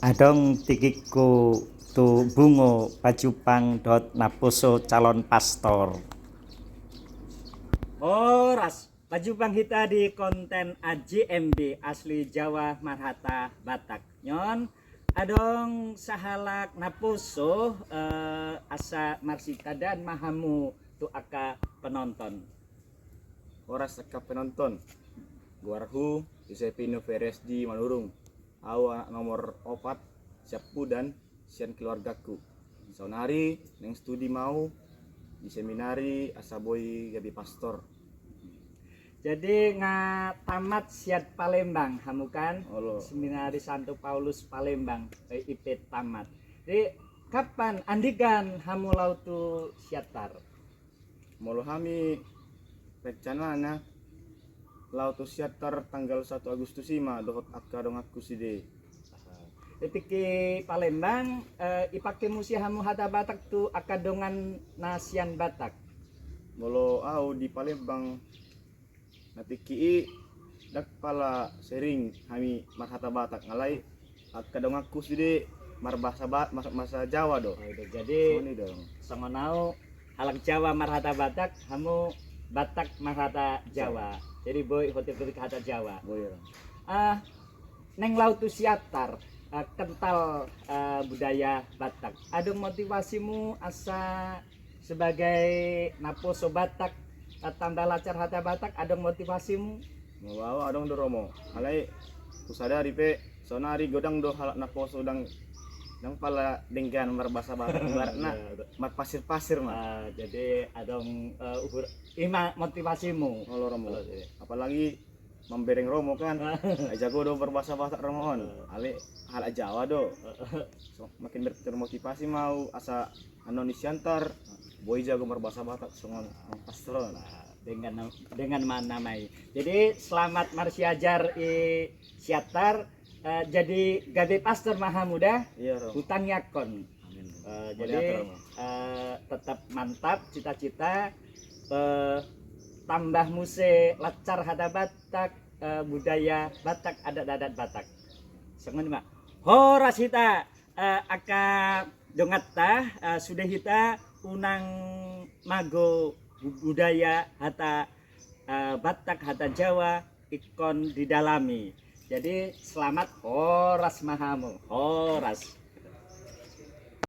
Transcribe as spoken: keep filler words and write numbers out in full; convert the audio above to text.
Adong tingkingku tu Bungo pajumpang dohot naposo calon pastor. Horas, pajumpang hita di konten A J M B, Asli Jawa Marhata Batak. Nion, adong sahalak naposo, eh, asa marsitandaan ma hamu tu angka penonton. Horas angka penonton. Goarhu Josepino Feres di Manurung. Au anak nomor opat sian Pudan, sian keluargaku. Saonari naeng studi ma au di seminari asa boi gabe pastor. Jadi nga tamat sian Palembang hamu kan? Olo. Seminari Santo Paulus Palembang, eh, I P tamat. Jadi kapan andigan hamu laho tu Siantar? Molo hami rencanana laho tu Siantar tanggal satu Agustus i ma dohot angka donganku sude. Di tingki Palembang, eh, ipake muse hamu hata Batak tu angka dongan na sian Batak? Molo au di Palembang, na tingki i ndang pala sering hami marhata Batak, alai angka donganku sude marbahasa ba-, mas-, bahasa Jawa do. Oh, iya. Jadi songon i do. Songon au halak Jawa marhata Batak, hamu Batak marhata Jawa. Jawa. Jadi boi hotik-hotik hata Jawa. Boi, iya. Ah, naeng laho tu Siantar, ah, kental, ah, budaya Batak. Adong motivasimu asa sebagai naposo Batak, eh, tanda lancar hata Batak, adong motivasimu? Molo au adong do, Romo. Alai husadari pe saonari godang do halak naposo, ndang, ndang pala denggan marbahasa Batak, ibaratna. Iya, betul. Marpasir-pasir ma. Ah, jadi adong, eh, uhur, i ma motivasimu. Olo, Romo. Olo, iya. Apalagi mambereng Romo kan. Ai jago do marbahasa Batak Romo on. Eh. Alai halak Jawa do. Eh. So, makin ber-, termotivasi ma au asa annon di Siantar boi jago marbahasa Batak songon pastor on. Nah, dengan na-, dengan ma nama i. Jadi selamat marsiajar i Siantar, eh, jadi gabe pastor ma hamu da. Iya, Romo. Hutangiangkon. Amin. Eh, jadi, eh, tetap mantap cita-cita, eh, tambah muse lancar hata Batak, eh, budaya Batak, adat-adat Batak. Songon i ma. Horas hita, eh, angka donganta, eh, sude hita unang mago bu-, budaya hata, eh, Batak, hata Jawa, ingkon didalami. Jadi selamat, horas ma hamu, horas.